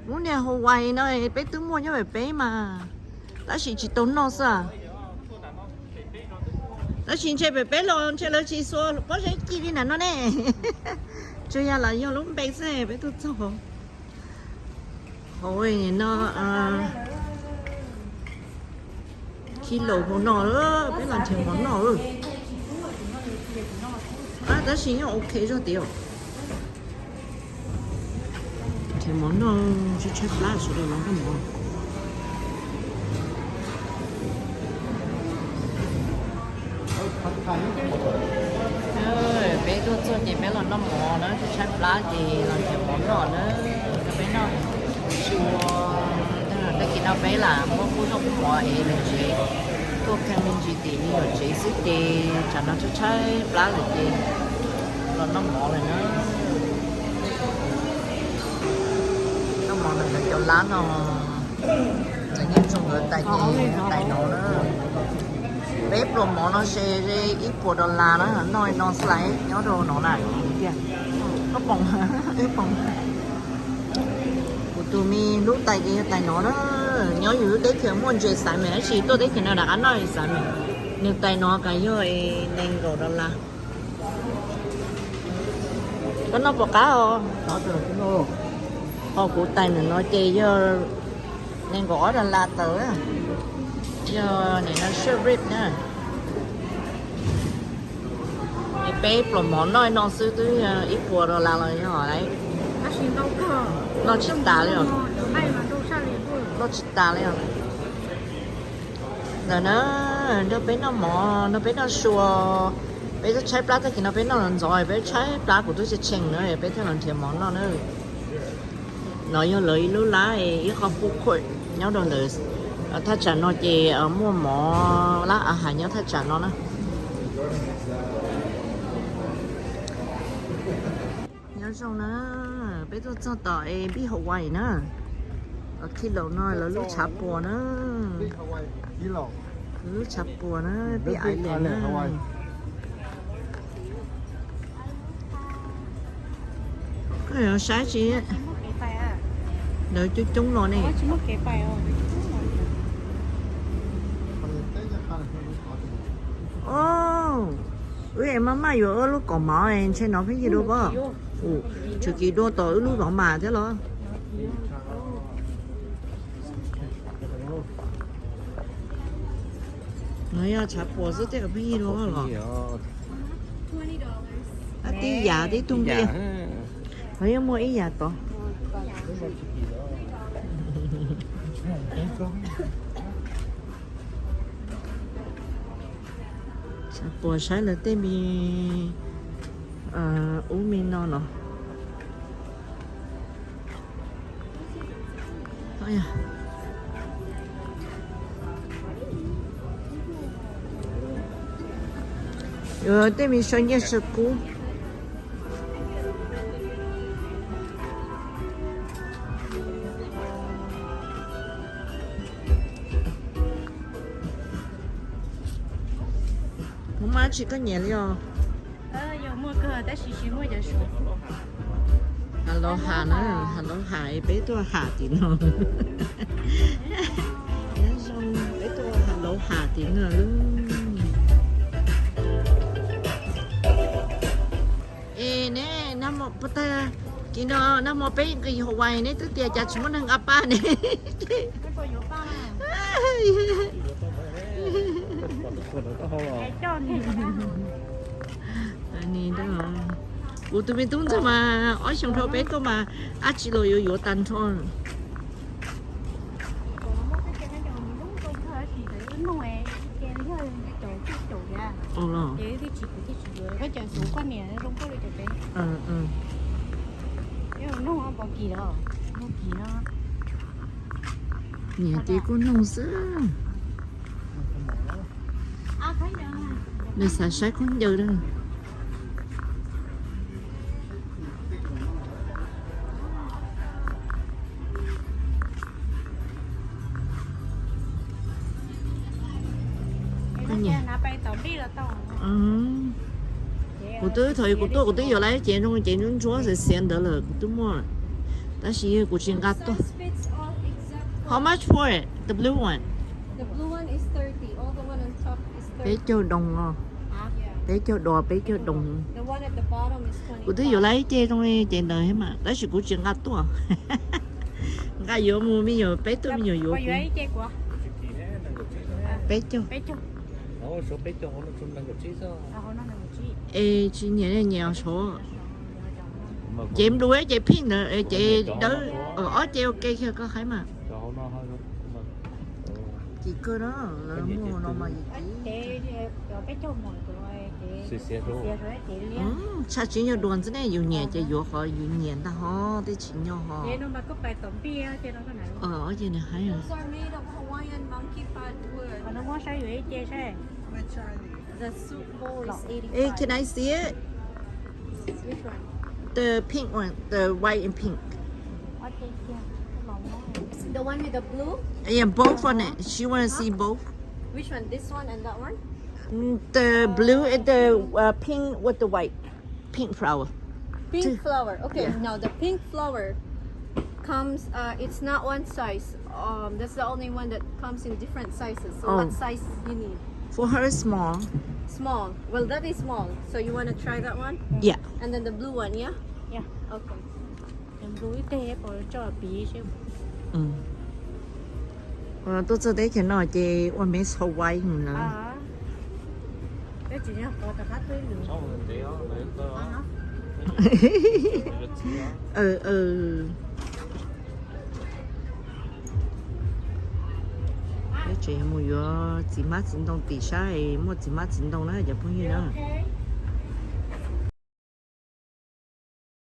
Lub niag Hawaii no peb twb muaj nyob pem peb mas, tab sis tsis tau noj xwb. Tab sis ntshe pem peb los ntshe lawv tsis xuas pob zeb ci li ntawm no ne. Tsuas yog los yog lub npe xwb peb tuaj txog hauv no. Khi laus hauv no, peb los nrhiav mov noj. Tab sis nyob ok zog tiag. Nrhiav mov noj, tshaib tshaib plab sawv daws los noj mov. Peb tuaj txog ces peb los noj mov na, tshaib tshaib plab ces los nrhiav mov noj na. Peb noj, tag kis no peb lam muab kub noj kub mov es lawv tsev, tuaj kheej me ntsis tim me nyuam tsev xwb ces tsam no tshaib tshaib plab lawm ces los noj mov lawm na. Noj mov ntawm cov lab no, txawm yeej tso nkawd tais ces tais no na. Peb pluas mov no se ib puas dollar na, noj no xwb laiv nyob rau no na. Koj pom, pom. Kuv tus me lub tais ces yog tais no na. Nyob yus lub teb chaws muaj ntses xaiv mas, tab sis tuaj teb chaws no rov qab noj xaiv mas. Nws tais no kas yog nees nkaum dollar. Koj noj puas qab os? Ho kuv tais ntawm no ces yog nees nkaum ob dollar tawm, yog nim no short rib na. Es peb pluas mov noj no xwb twb yog ib puas dollar los yog lawm. Noj tsis tas li os. Noj tsis tas li os. Ntawm na, nrog peb noj mov, nrog peb noj sua, peb twb tshaib plab tag kis no peb noj los ntxov, peb tshaib plab kuv twb tshee tshee na, peb thiaj los nrhiav mov noj na. No yog lawv ib lub lab ib qho food court nyob rau ntawm thaj tsam no ces muaj mov lab a has nyob thaj tsam no na. Nyob zoo na, peb tuaj txog tom es Big Hawaii na. Khi laus no lawv lub tshav puas na. Lub tshav puas na, Big Island na. Koj yuav saib tsis, lawv coob coob los ne. Wb es maj maj yuav wb lub kaus mov ntshe no pheej yig dua pob. Tsuas kis dua tom wb lub zov mas thiab los. No yog tshav puas xwb tej pheej yig dua los. Ab, tib yam tib tug nqi. Ho yuav muaj ib yam tod. Tshav puas saib lawv tej me ub me no no. Yuav tej me saw nyiaj saw kub. Muaj dab tsi koj nyiam li os? Hav lauv ham na, hav lauv ham peb tuaj ham tim no. Nyob zoo, peb tuaj hav lauv ham tim no lauj. Es neb, puas tag kis no nag hmo peb nqis Hawaii neb twb tias cas tsis muaj neeg nqa paj ne. Kuv tus me tub ntxawg mas ob xyoo dhau peb tuaj mas dab tsi los yuav yuav tag nrho. Niam tij kuj noog xwb. Nws xav saib khaub ncaws na. Kuv twb thaum kuv tuaj kuv twb yuav lawm cev zoo cev ntsuab ntsuab xiav xiav ntawd lawm kuv twb muaj. Tab sis kuv tsis nqa tuaj. How much for it? The blue one. Peb caug đồng os. Peb caug đồng, peb caug đồng. Kuv twb yuav lawm ib ce zoo li ces ntawd thiab mas, tab sis kuv tsis nqa tuaj. Nqa yuav mus me nyuam, peb tug me nyuam yuav kuv. Peb caug. Es tsis nyiam, nyiam saud. Ces blue ces pink ntawd, ces dawb, ob ce ua ke kiag koj qhaib mas. Kim kawg na, lawv muag no mas yim kim. Tshaj tsis nyog dua ntxiv ne, yus nyiam ces yuav qhov yus nyiam ntag ho, tej tsis nyog ho. Ob ce nws haib. Can I see it? The pink one, the white and pink. The one with the blue? Yeah, both on it. She want to see both. Which one? This one and that one? The blue and the uh, pink with the white. Pink flower. Pink flower. Okay, now the pink flower comes, uh, it's not one size. Um, that's the only one that comes in different sizes. So what size you need? For her, small. Small. Well, that is small. So you want to try that one? Yeah. And then the blue one, yeah? Yeah. Okay. Tuaj txog teb chaws no ces ua mess Hawaii mus na. Tseem mus yuav txiv hmab txiv ntoo tim sab, muaj txiv hmab txiv ntoo na cov phooj ywg na.